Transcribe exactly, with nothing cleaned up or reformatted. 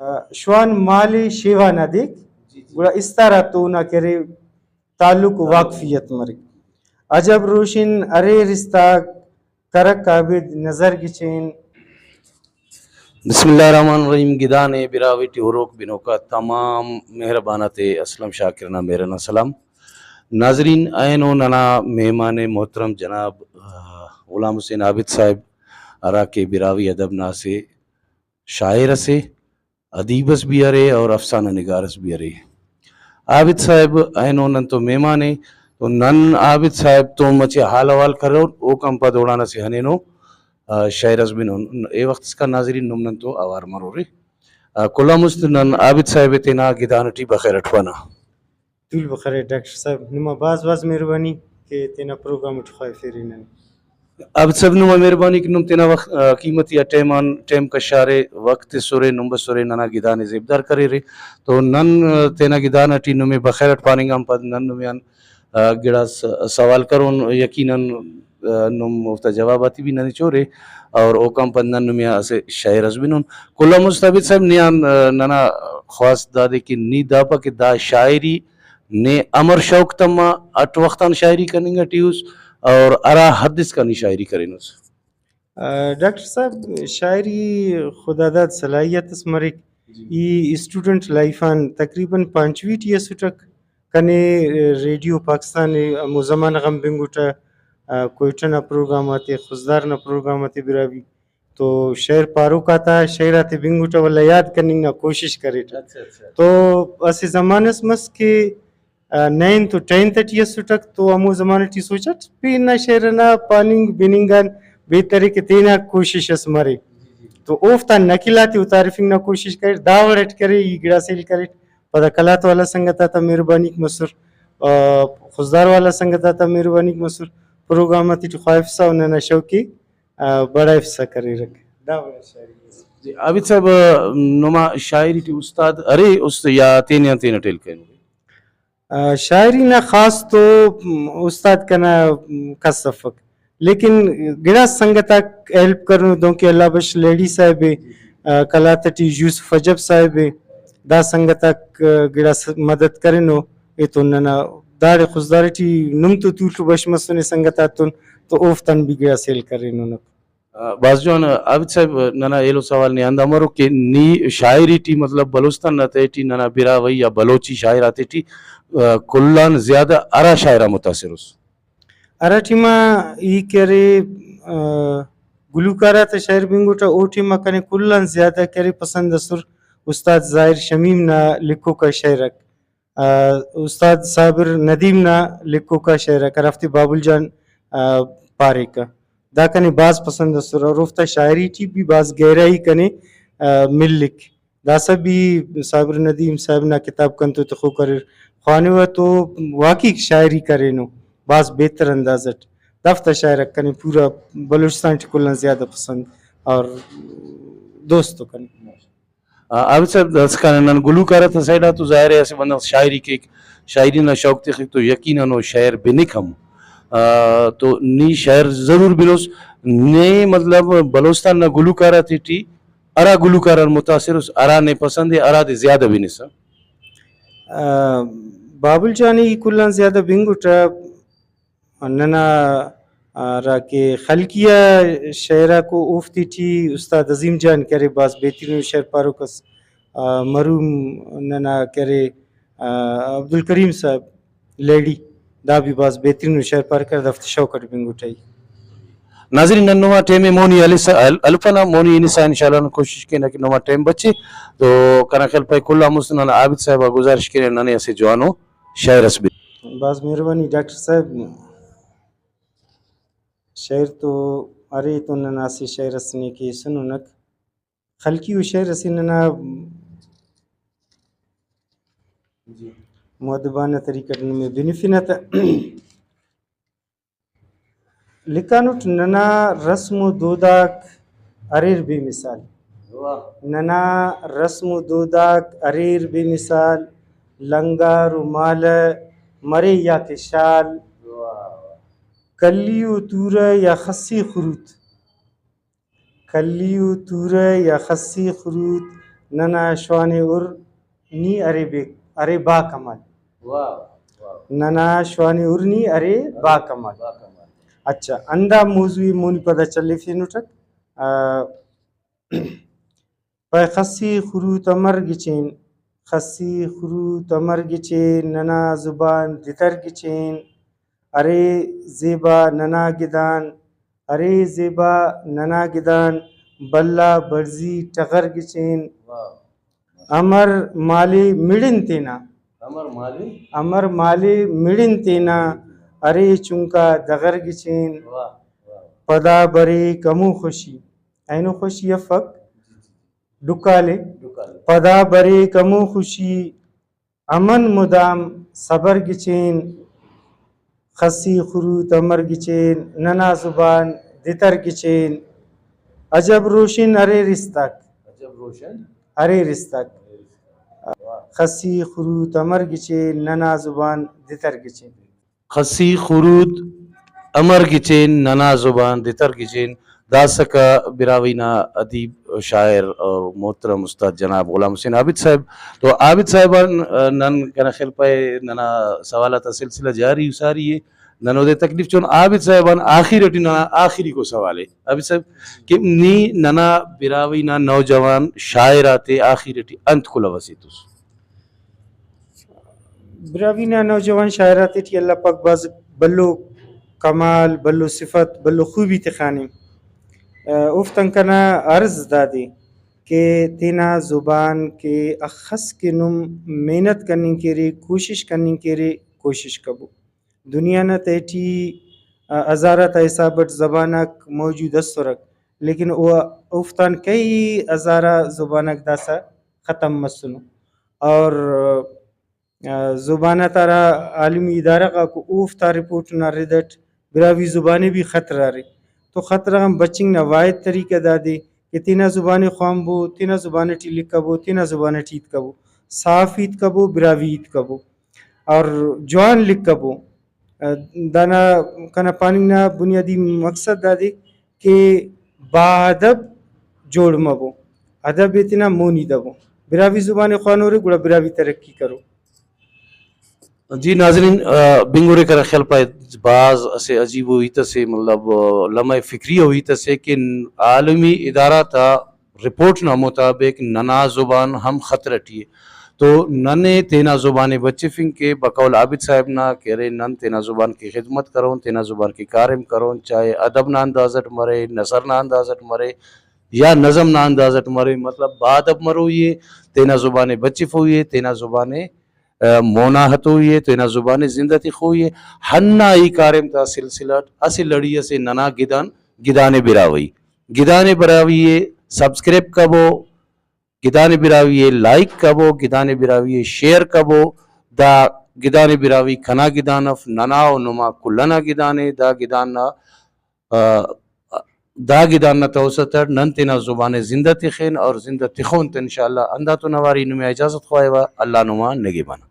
آ، شوان مال شیوا نا دیک، جی، جی۔ گڑا استار آ تو نا کہ ارے تعلق و واقفیت مریک۔ عجب روشن ارے رستاک، کرک عابد نظر گچین۔ بسم اللہ الرحمن الرحیم۔ گدانے براہوئی ٹی ہروک بنوکا تمام مہربان آتے اسلم شاکر نا مہر ئنا سلام۔ ناظرین، اینو ننا مہمان محترم جناب، آ، غلام حسین عابد صاحب، ہرا کہ براہوئی ادب نا اسہ شاعر اسے، ادیب اس بھی ارے اور افسانہ نگار اس بھی ارے۔ عابد صاحب اینو نن تو مہمان ءِ، تو نن عابد صاحب تون مچہ حال حوال کرور، اوکان پد اوڑان اسہ ہنینو، آ، شئیر اس بنون۔ اے وخت اسکان ناظرین نم نن تو اوار مرورے۔ آ، کل آن مست نن عابد صاحب ءِ تینا گدان ٹی بخیر اٹ پانہ۔ تول بخیر ڈاکٹر صاحب، نما بھاز بھاز مہربانی کہ تینا پروگرام اٹ خواہفیرے ننے۔ عابد صاحب، نما مہربانی کہ نم تینا وخت، آ، قیمتی آ ٹائم آن ٹائم کشارے، وخت تسرے، نم بسرے، ننا گدان ءِ زیبدار کریرے۔ تو نن، آ، تینا گدان ٹی نمے بخیر اٹ پاننگ آن پد نن نمے آن، آ، گڑاس سوال کرون، یقیناً، آ، نم اوفتا جواب آتے بھی ننے چورے اور اوکان پد نن نمے آ اسہ شئیر اس بنون۔ کل آن مست عابد صاحب، نے آن، آ، ننا خواست دادے کہ نی دا پا کہ دا شاعری نے امر شوق تما، اٹ وخت آن شاعری کننگ ٹی اس اور ہرا حد اسکان نی شاعری کرینس؟ آ، ڈاکٹر صاحب، شاعری خداداد صلاحیت اس مریک۔ جی۔ ای اسٹوڈنٹ لائف آن تقریباً پانچویں ٹی اسٹک۔ کنے، آ، ریڈیو پاکستان ءِ ہمو زمانہ غان بنگٹہ، آ، کوئٹہ نا پروگرام آتے، خضدار نا پروگرام آتے براہوئی تو شئیر پاروک آتا شئیر آتے بنگٹہ ولدا یاد کننگ نا کوشش کریٹہ۔ اچھا، اچھا۔ تو اسہ زمانہ اس مس کہ، آ، نائنتھ و ٹینتھ ٹی اسٹک تو ہمو زمانہ ٹی سوچٹ پین نا شئیر ئنا پاننگ بننگ آن بہتر ءِ کہ تینا کوشش اس مرے۔ جی، جی۔ تو اوفتا نقل آتے او تارفنگ نا کوشش کریٹ، دا وڑ اٹ کرے ای گڑاس ہیل کریٹ۔ پدا قلات والا سنگت آتا مہربانیک مسر، آ، خضدار والا سنگت آتا مہربانیک مسر، پروگرام آتے ٹی خواہفسا و ننا شوق ءِ آ، بڑائفسا کریرک۔ دا وڑ شاعری اس۔ جی، عابد صاحب، نما شاعری ٹی استاد ارے است یا تینے آن تینٹ ہیل کرینو؟ آ، شاعری نا خاص تو، م، استاد کنا، م، کس افک، لیکن گڑاس سنگت آک ہیلپ کرینو، دنکہ اللہ بخش لہڑی صاحب ءِ، آ، قلات ٹی یوسف عجب صاحب ءِ، دا سنگت آک، آ، گڑاس مدد کرینو۔ ایتون ننا داڑے خضدار ٹی نم تو تولٹو بش مسنے سنگت آتون، تو اوفتان بھی گڑاس ہیل کرینو۔ آ، بھاز جوان۔ عابد صاحب، ننا ایلو سوال نے ہندا مرو کہ نی شاعری ٹی، مطلب، بلوچستان نا تہٹی ننا براہوئی یا بلوچی شاعر آتے ٹی، آ، کل آن زیادہ ہرا شاعر آ متاثر اس؟ ہرا ٹائما ای کہ ارے، آ، گلوکار آتا شاعر بنگٹہ، او ٹائما کنے کل آن زیادہ کہ ارے پسند اسر استاد ظاہر شمیم نا لکھوکا شعر آک۔ آ، استاد صابر ندیم نا لکھوکا شعر آک ہرافتے بابل جان، آ، پاریکہ، دا کنے بھاز پسند اسر اور اوفتا شاعری ٹی بھی بھاز گہرائی کنے، آ، ملک۔ داسہ بھی صابر ندیم صاحب نا کتاب کنتو تخوک اریر، خوانوہ تو واقعی شاعری کرینو بھاز بہتر انداز اٹ۔ دافتا شاعر آک کنے پورا بلوچستان ٹی کل آن زیادہ پسند اور دوست ءُ کنے۔ آ، عابد صاحب، داسکان نن گلوکار آتا سائیڈ آ تو ظاہر ہے اسہ بندغ شاعری کیک، شاعری نا شوق تخک تو یقیناً او شعر بنک ہم۔ آ، تو نی شعر ضرور بنوس، نے مطلب بلوچستان نا گلوکار آتے ٹی ہرا گلوکار آن متاثر اس، ہرا نے پسند ہے، ہرا دے زیادہ بنسا؟ آ، بابل جان ای کل آن زیادہ بنگٹہ۔ ننا ہرا کہ خلقی آ شعر آکو اوفتے ٹی استاد عظیم جان کہ ارے بھاز بہترین ءُ شعر پاروک اس، آ، مرحوم ننا کہ ارے، آ، عبدالکریم صاحب لہڑی، دا بھی بھاز بہترین ءُ شعر پاروک ارے، دافتے شوق اٹ بنگٹہ ای۔ ناظرین، نن نما ٹائم ءِ مونی ہلسا، ہل-، ہلپنہ، مونی ہنسا انشاءاللہ نن کوشش کینہ کہ نما ٹائم بچے۔ تو کنا خیال پائے کل آن مست ننا عابد صاحب آ گزارش کینہ ننے اسہ جوانو شاعر اس بے۔ بھاز مہربانی ڈاکٹر صاحب۔ شعر تو ارے تو ننا اسہ شعر اس نے کہ ایسننک۔ خلقی ءُ شعر اسے ننا مؤدبانہ طریقہ ٹی نمے بنفنہ تہ۔ لکھانٹ، ننا رسم و دوداک اریر بے مثال۔ واہ۔ ننا رسم و دوداک اریر بے مثال، لنگار و مالہ مرے یا کہ شال۔ واہ۔ کلی و تورہ یا خسی خروت، کلی و تورہ یا خسی خروت، ننا شوان ءِ ہر نی ارے بے، ارے با کمال۔ واہ، واہ۔ ننا شوان ءِ ہر نی ارے با کمال۔ با کمال۔ اچھا، ہندا موضوع ءِ مونی پدا چلیفینٹ۔ آ، پائے خسی خروت امر گچین، خسی خروت امر گچین، ننا زبان دتر گچین۔ ارے زیبا ننا گدان، ارے زیبا ننا گدان، بھلا بڑزی ٹغر گچین۔ واہ۔ امر مالے مڑن تینا۔ امر مالے؟ امر مالے مڑن تینا، ارے چنکا دغر گچین۔ واہ، واہ۔ پدا بریک ہمو خوشی، اینو خوشی افک، ڈکالے۔ ڈکالے۔ پدا بریک ہمو خوشی، امن مدام صبر گچین، خسی خروت امر گچین، ننا زبان دتر گچین۔ عجب روشن ارے رستاک۔ عجب روشن۔ ارے رستاک۔ واہ۔ خسی خروت امر گچین، ننا زبان دتر گچین۔ خسی خروت امر گچین، ننا زبان دتر گچین۔ داسکا براہوئی نا ادیب، شاعر اور محترم استاد جناب غلام حسین عابد صاحب۔ تو عابد صاحب آن، آ، نن کنا خیال پائے ننا سوال آتا سلسلہ جاری و ساری ءِ۔ نن اودے تکلیف چون عابد صاحب آن آخر ٹی ننا آخری کو سوال ءِ۔ عابد صاحب کہ نی ننا براہوئی نا نوجوان شاعر آتے آخر ٹی انت کلہو ئسے ایتوس؟ براہوئی نا نوجوان شاعر آتے ٹی اللہ پاک بھاز بھلو کمال، بھلو صفت، بھلو خوبی تخانے۔ آ، اوفتان کنا عرض دادے کہ تینا زبان کہ اخس کہ نم محنت کننگ کیرے، کوشش کننگ کیرے، کوشش کبو۔ دنیا نا تہٹی، آ، ہزار آتا حساب اٹ زبان آک موجود اسرک، لیکن او، اوفتان کئی ہزار آ زبان آک داسہ ختم مسنو۔ اور، آ، زبان آتا ہرا عالمی ادارہ غاکو، اوفتا رپورٹ نا رد اٹ براہوئی زبان ءِ بھی خطرہ ارے۔ تو خطرہ غان بچنگ نا واحد طریقہ دادے کہ تینا زبان ءِ خوانبو، تینا زبان ٹی لکھبو، تینا زبان ٹی ہیت کبو، صاف ہیت کبو، براہوئی ہیت کبو اور جوان لکھبو۔ دانا کنا پاننگ نا بنیادی مقصد دادے کہ با ادب جوڑ مبو، ادب ءِ تینا مونی دبو۔ براہوئی زبان ءِ خوانورے گڑا براہوئی ترقی کرو۔ جی ناظرین، آ، بنگورے کنا خیال پائے بھاز اسہ عجیب و ہیت اسے، مطلب، آ، لمحہ فکری و ہیت اسے کہ عالمی ادارہ تا رپورٹ نا مطابق ننا زبان ہم خطرہ ٹی ءِ۔ تو ننے تینا زبان ءِ بچفنگ کے، بقول عابد صاحب نا کہ ارے نن تینا زبان کے خدمت کرون، تینا زبان کے کاریم کرون، چاہے ادب نا انداز اٹ مرے، نثر نا انداز اٹ مرے یا نظم نا انداز اٹ مرے، مطلب با ادب مروئی ءِ، تینا زبان ءِ بچفوئی ءِ، تینا زبان ءِ، آ، مونا ہتوئی ءِ، تینا زبان ءِ زندہ تخوئی ءِ۔ ہندا ای کاریم تا سلسلہ اٹ اسہ لڑی اسے ننا گدان، گدان براہوئی۔ گدان براہوئی ءِ سبسکرائب کبو، گدان براہوئی ءِ لائک کبو، گدان براہوئی ءِ شیئر کبو، دا گدان براہوئی کنا گدان اف، ننا و نما کل ئنا گدان ءِ، دا گدان نا، آ، دا گدان نا توسط اٹ نن تینا زبان ءِ زندہ تخین اور زندہ تخون تہ انشاءاللہ۔ ہنداتون اواری نمے آ اجازت خواہوہ، اللہ نما نگہبان۔